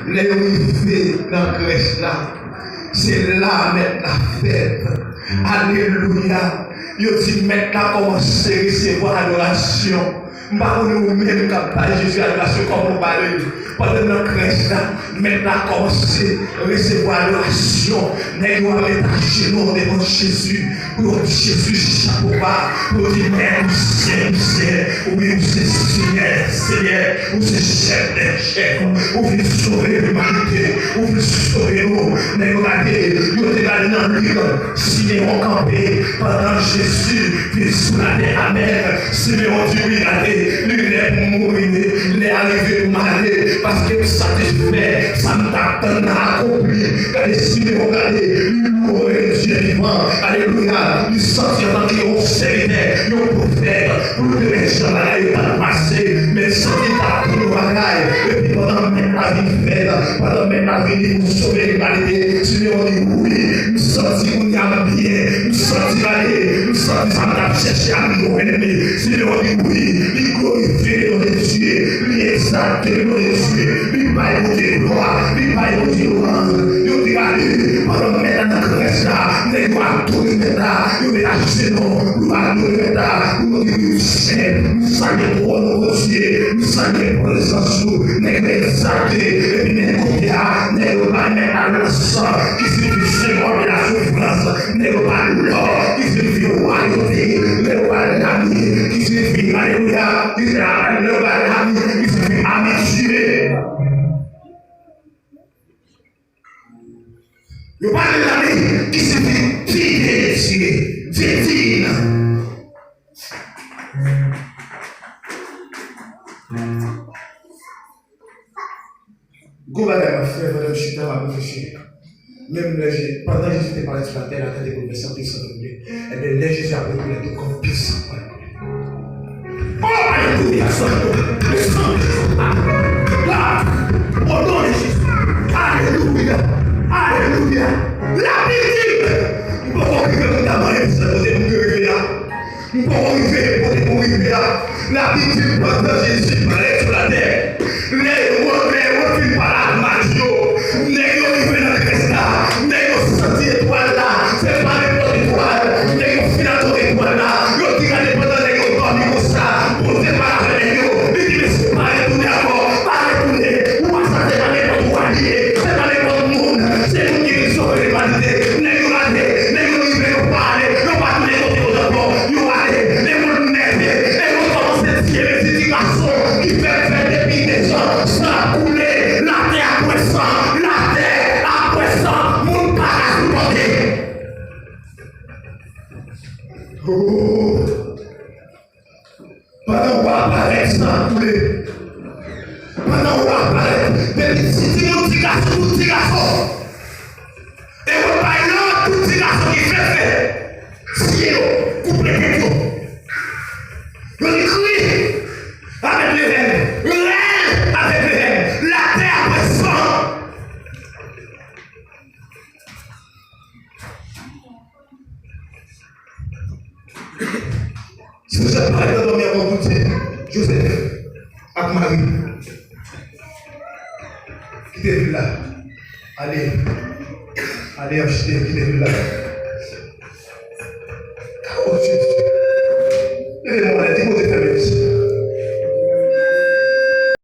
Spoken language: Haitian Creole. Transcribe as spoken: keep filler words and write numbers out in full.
Lè yo rive nan krèch la, se la mèt la fèt. Alelouya! Yo di mèt la kòmanse resevwa adorasyon. M pa konnen ou menm k ap bay Jezi adorasyon kòman w ba li. Pandan nan krèch la, mèt la kòmanse resevwa adorasyon. Nèg yo ap met ajenou devan Jezi. Pou yo di Jezi chapo ba, pou yo di mèt ou se, ou se, wi, ou se Senyè dè senyè, ou se chèf dè chèf, ou vin sove limanite, ou vin sove nou. Nèg yo gade, yo te gade nan Lik, Simeyon kanpe pandan Jezi vin sou latè. Amèn. Simeyon di wi, gade, li lè pou m mouri, lè a rive pou m ale, paske m satisfè sa m t ap tann nan akonpli. Gade, Simeyon gade, li lwe Dye vivan. Alelouya. Li santi antanke yon sèvitè, yon pwofèt, pou l te wè jan bagay yo t ap pase. Men l santi l t ap tann yon bagay. Epi pandan mèt la vin fèt, pandan mèt la vini pou sove limanite, Simeyon di, wi, m santi kounye a m byen. M santi, gade, m santi sa m t ap chèche a m jwenn li. Simeyon di wi, li glorifye non de Dye, li egzalte non de Dye, li bay Bondye glwa, li bay Bondye lwanj. Yo di gade, pandan mèt la nan krèch la, nèg yo adore mèt la, yo met ajenou pou yo adore mèt la, pou yo di wi, w sen, m salye twòn ou Bondye, m salye prezans ou, nèg yo egzalte, epi menm kote a, nèg yo bay mèt la lansan, ki siyifi Senyè de la soufrans, nèg yo ba l lò, ki siyifi wayote, nèg yo ba l lami, ki siyifi, alelouya, ki siyifi, nèg yo ba l lami, ki siyifi amitye. Yo ba l lami, ki siyifi fidelite, Dye diy. Gwo bagay m ap fè pandan m chita, m ap reflechi. Menm lè Je-, pandan Jezi te pale sou latè, latè te boulvèse anpil, san te koule. Ebyen, lè Jezi ap retounen, tout kòm pye san pral koule. O, alelouya, san koule. San koule. La, o non de Jezi. Alelouya. Alelouya. Labib di, m poko rive pou m ta manyen pou sa kote pou m te rive a. M poko rive kote pou m rive a. Labib di pandan Jezi parèt sou latè, lè Ewòd, lè Ewòd fin pale ak magi yo, nèg yo rive nan krèch la, nèg yo santi etwal la, se pa nenpòt etwal, nèg yo fin adore etwal la, yo di gade pandan nèg yo dòmi konsa, Bondye pale avèk nèg yo, li di mesye pa retounen ankò, pa retounen, ou wè sa se pa nenpòt wa li ye, se pa nenpòt moun, se moun ki vin sove limanite, nèg yo gade, nèg yo rive yo pale, yo pa tounen kote yo t ankò. Yo ale, Ewòd nève, Ewòd kòmanse tiye bèt ti gason ki fè fèt depi de zan, san ap koule, latè ap bwè san, latè ap bwè san, moun pa ka sipòte. Oh! Pandan wa a parèt, san ap koule. Pandan wa a parèt, depi ti timoun, ti gason, tout ti gason. Ewòd bay lòd pou ti gason ki fèk fèt, tiye yo, koupe tèt yo. Yo di kri a Betleyèm, rèl a Betleyèm, latè ap bwè san. Jozèf parèt nan dòmi ankò pou di Jozèf ak Mari, kite vil la. Ale, ale, achte, kite vil la. Oh, Jezi.